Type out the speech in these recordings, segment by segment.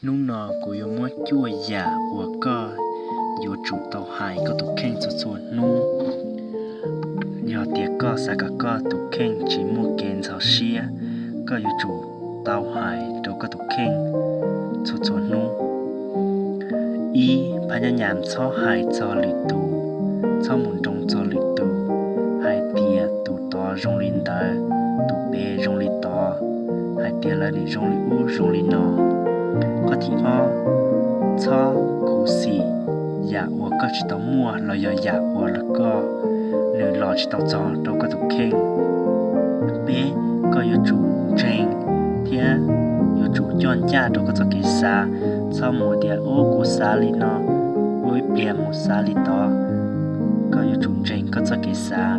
Hnub no kuv yuav muab cuaj yam uas koj yuav tsum tau hais koj tus kheej txhua txhua hnub. Yog tias koj xav kom koj tus kheej tsis muaj kev ntxhov siab, koj yuav tsum tau hais rau koj tus kheej txhua txhua hnub. Ib, phab nyab nyam txhob hais txog lwm tus, txhob mus nroo txog lwm tus, hais tias tus tod zoo li ntawd, tus pem zoo li tod, hais tias lawv nim zoo li ub zoo li no. Qhov thib ob, txhob khuv xim yam uas koj tsis tau muaj los yog yam uas koj, nws los tsis tau txog rau koj tus kheej. Peb, koj yuav tsum ntseeg thiab yuav tsum coj ncaj rau koj txoj kev xav. Txhob mus tias ub kuv xav li no, ua ib pliag mus xav li tod. Koj yuav tsum ntseeg koj txoj kev xav.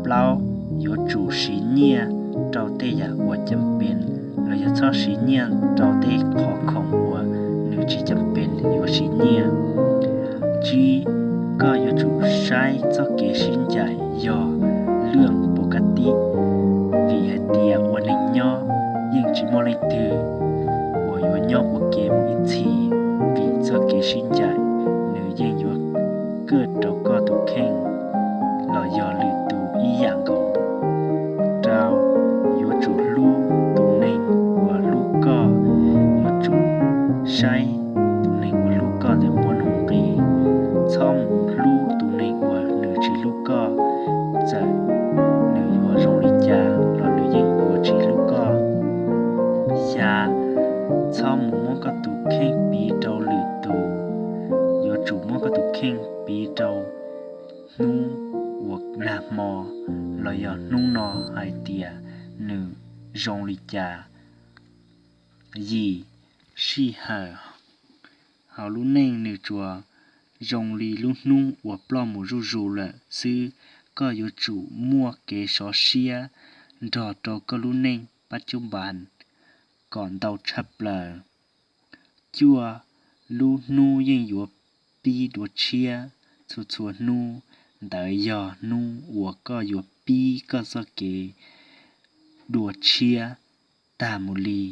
Plaub, yuav tsum siv nyiaj rau tej yam uas cam pes, los yog txhob siv nyiaj rau tej qhov khoom uas nws tsis cam pes yuav siv nyiaj. Tsib, koj yuav tsum saib txoj kev sib ncaim yog lwj pov ka tib, vim hais tias ua neeg nyob yeej tsis muaj leej twg uas yuav nyob ua ke mus ib txhis, vim txoj kev sib ncaim nws yeej yuav kaj rau koj tus kheej los yog lwm tus ib yam nkaus. Rau, yuav tsum hlub tus neeg uas hlub koj, yuav tsum saib tus neeg uas hlub koj ntawd muaj nuj nqis. Txhob mus hlub tus neeg uas nws tsis hlub koj, txawm nws yuav zoo li cas los nws yeej yuav tsis hlub koj. Xya, txhob mus muab koj tus kheej piv rau lwm tus, yuav tsum muab koj tus kheej piv rau hnub uas nag hmo los yog hnub no hais tias nws zoo li cas. Yim, sij hawm hauv lub neej nws tsuas zoo li lub hnub uas ploj mus zuj zus lawm xwb, koj yuav tsum muaj kev sov siab nrog rau koj lub neej pab cub npas kom ntau tshaj plaws. Cuaj, lub hnub yeej yuav pib dua tshiab txhua txhua hnub, ntawd yog hnub uas koj yuav pib koj txoj kev dua tshiab tag mus li.